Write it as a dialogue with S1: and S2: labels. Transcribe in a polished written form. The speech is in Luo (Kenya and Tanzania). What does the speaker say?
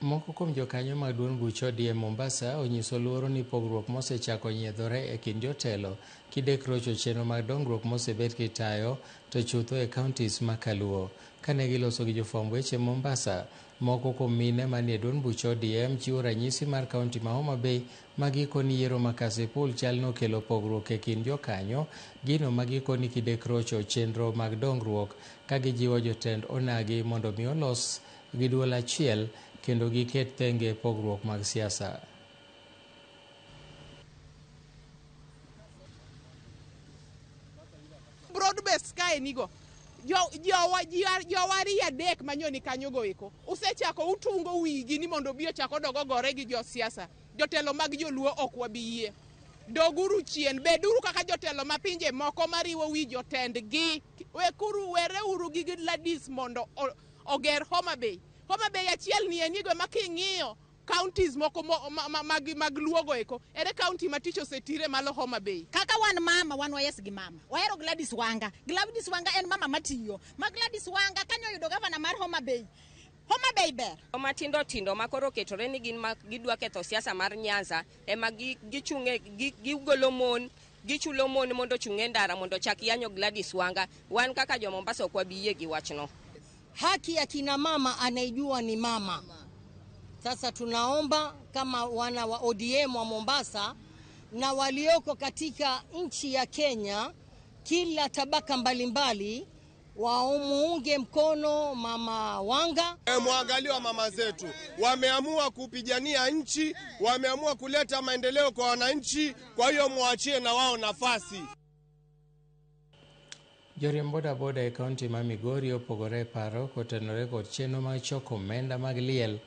S1: Moko kuom jokanyo mag duond buch ODM Mombasa onyiso luoro ni pogruok mosechako nyiedhore e kind jotelo kidek rocho chenro mag dongruok mosebet kitayo to chutho e counties ma kaluo. Kane giloso gi jofwamb weche Mombasa, moko kuom mine manie duond buch ODM chiwo ranyisi mar kaunti ma Homa Bay ma gikoni yiero ma Kasipul chal nokelo pogruok e kind jokanyo, gino ma gikoni kidek rocho chenro mag dongruok ka gijiwo jotend onagi mondo mi olos gi duol achiel kendo giket thenge pogruok mag siasa.
S2: Broad base kae nigo jowari adek manyoni kanyo go eko usechako utungo wigi ni mondo obi ochak odog ogore gi josiasa. Jotelo mag joluo ok wabi yie. Doguru chien, beduru kaka jotelo ma pinje moko mariwo wi jotendgi. Wekuru wereuru gi Gladys mondo oger Homa Bay. Homa Bay achiel ni enigo ma king'iyo counties moko mag luogo eko, ere county ma tich osetire malo Homa Bay.
S3: Kaka wan mama, wan wayes gi mama. Wahero Gladys Wanga. Gladys Wanga en mama matiyo. Ma Gladys Wanga kanyo oyudo gavana mar Homa Bay. Homa Bay ber.
S4: Matindo tindo ma koro oketore ni gin ma gidwa ketho siasa mar Nyanza ema gichung'e gigolo mon, gichulo mon mondo ochung' e ndara mondo ochak yanyo Gladys Wanga. Wan kaka jo Mombasa ok wabi yie gi wachno.
S5: Haki ya kina mama anaijua ni mama. Sasa tunaomba kama wana wa ODM wa Mombasa na walioko katika nchi ya Kenya, kila tabaka mbalimbali wamuunge mkono Mama Wanga.
S6: Mwangalie mama zetu, wameamua kupigania nchi, wameamua kuleta maendeleo kwa wananchi, kwa hiyo muachie na wao nafasi.
S1: Joriemb bodaboda e kaunti ma Migori opogore e paro kotenore kod chenro mag choko omenda mag liel